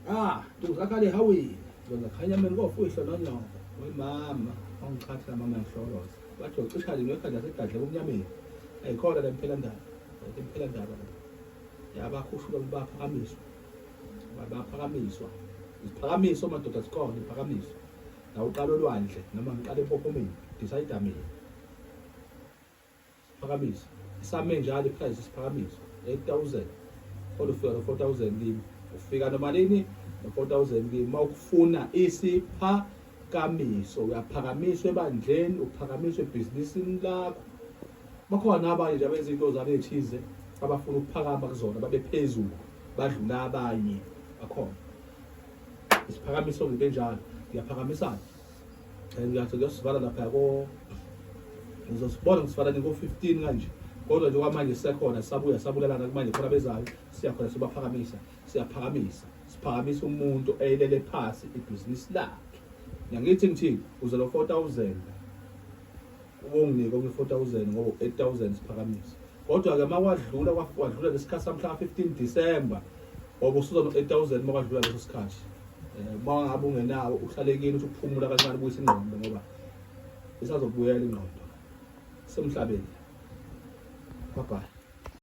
Ah, ntuku zakhala ehawini. Ngizokhanya mina kofuhlo nonyoko. Wemama, awungichathela mama ngihloloza. Bathi ucisha nje ngekhanda segadle kumnyameni. Ayikhona le mphela ndaba. Le mphela ndaba la. Yabakhushulwa baphakamiswa. Baphakamiswa. Iziphakamiso madoda sikhona iphakamiso. La uqala olwandle noma ngiqala empophomeni, decide mina. Siphakamiso. Isame njalo iprice isiphakamiso. 8000. Kodwa ufika no 4000 kimi. Ufika noma nini no 4000 kimi. Mawufuna isiphakamiso uyaphakamiswa ebandleni, uphakamiswe ebhizinisini lakho. Bakhona abanye nje abenza into zabo ethize abafuna ukuphakama kuzona babe phezulu badlula abanye bakhona. Isiphakamiso ngento enjalo. Ngiyaphakamisana. Ngiyathi kuyosivala lapha ko ngizosibona ngisivala ngo-15 kanje kodwa nje kwamanje sisekhona sisabuya sabulalana kumanje khona bezayo siyakhona sibaphakamisa siyaphakamisa siphakamisa umuntu eyelele phasi ibhizinisi lakhe ngiyakithi ngithini uze lo 4000 ubonginike okunye 4000 ngoba 8000 siphakamisa kodwa-ke uma kwadlula kwadlula lesikhathi samhla ka-15 December ngoba usuza no-8000 uma kwadlula leso sikhathi um uma ngabe ungenawo uhlalekile ukuthi ukuphumula kancane ubuyisa ingqondo ngoba isazobuyela ingqondo semhlabeni. Bye bye.